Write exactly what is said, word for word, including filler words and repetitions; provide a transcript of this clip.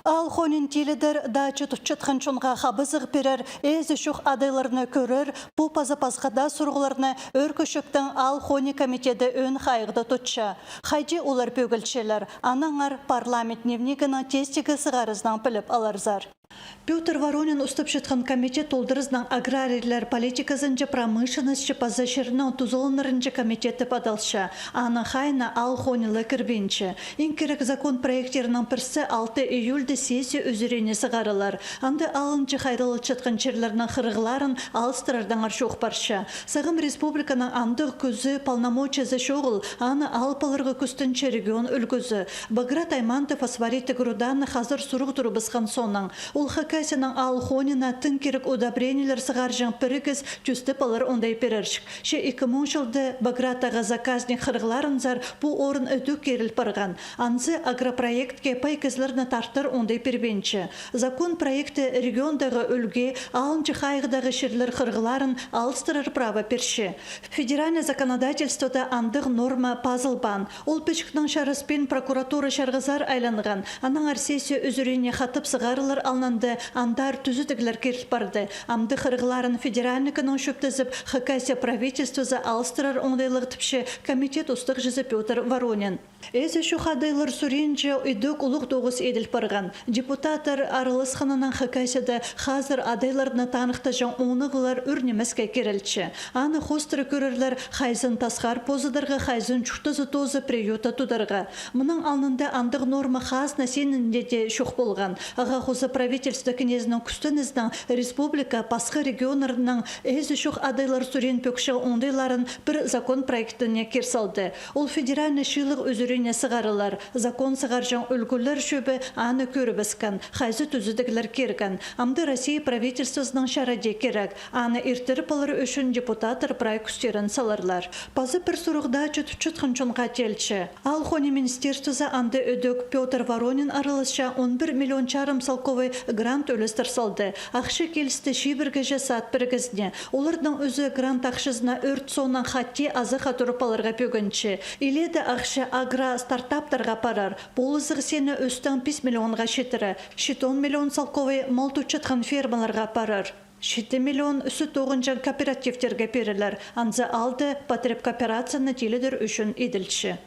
Аал хонин тилідер, дача тутчатхан чонға хабызығ пирер, ээзі чох адайларны кӧрер, пу паза пасха даа сурығларны Ӧӧркі Чӧптің аал хони комитеті ӧӧн хайығда тутча. Хайди олар пӧгілчелер, аннаңар «Парламент дневнигінің» тестігі сығарызынаң піліп аларзар. Пётр Воронин устапчатхан комитет толдырызынаң аграрийлер политиказынҷа, промышленностьча паза чирнің тузаланарынҷа комитет тіп адалча. Аның хайиина аал хони ла кірбинче. Иң кирек закон проекттерінің пірсі алты июльде сессия ӱзӱріне сығарылар. Анда алынҷа хайралчатхан чирлернің хырығларын алыстырардаңар чоох парча. Сағам республиканың андағ кӱзі, полномочиезі чоғыл, аны алып аларға кӱстенче регион ӱлгӱзі. Баграт Аймантов фосфориттіг руданы хазыр сурығ турыбысхан соонаң. Ол Хакасияның аал хонина тың кирек удобрениелер сығарҷаң пірігіс тӧстеп алар оңдай пирерҷік. Че ікі муң чылда Баграт ағаа заказник хырығларынзар пу орын ідӧк киріл парған. Анзы агропроектке пай кізілерні тартар оңдай пирбинче. Закон проекті региондағы ӱлгӱ, алынҷа хайығдағы чирлер хырығларын алыстырар права пирче. Федеральный законодательствода андағ норма пазылбаан. Ол пічікнең чараспин прокуратура чарғызар айланған. Аннаңар сессия ӱзӱріне хатап сығарылар алнында андар тӱзедіглер киріл парды. Амды хырығларын федеральнігінең чӧптезіп, Хакасия правительствозы алыстырар оңдайлығ тіпче комитет устағҷызы Пётр Воронин. Ээзі чох адайлар суринҷа ідӧк улуғ тоғыс иділ парған. Депутаттар араласханнаң Хакасияда хазыр адайларны таныхтаҷаң оңнағлар ӱр нимеске кирілче. Аны хоостыра кӧрерлер, хайзын тасхар позыдарға, хайзын чуртазы тооза, приютта тударға. Мының алнында андағ норма хазна синінде дее чох полған. Ағаа хоза правительство кнезінің кӱстенізінең республика пасха регионнарның ээзі чох адайлар сурин пӧкче оңдайларын пір закон проектіне кир салды. Ол федеральный чыылығ ӱзӱріне сығарылар. Закон сығарҷаң ӱлгӱлер чӧбі аны кӧрібіскен, хайзы тӱзедіглер кирген. Амды Россия правительствозының чара дее кирек. Аны иртіріп алар ӱчӱн депутаттар прай кӱстерін саларлар. Паза пір сурығ дача тутчатхан чонға теелче. Аал хони министерствозы анда ідӧк Пётр Воронин араласча он пір миллион чарым салковай грант ӱлестір салды. Ахча килісті чибіргіҷе сад пірігізіне. Оларның ӱзі грант ахчазына ӧрт соонаң хати азахха турып аларға пӧгінче. Илееде ахча агростартаптарға парар. Полызығ сині ӱстең пис миллионға читіре. Читон миллион салковай мал тутчатхан фермаларға парар. Читі миллион сӱт тоғынҷаң кооперативтерге пирілер. Анзы алды потребкооперацияны тилідер ӱчӱн иділче.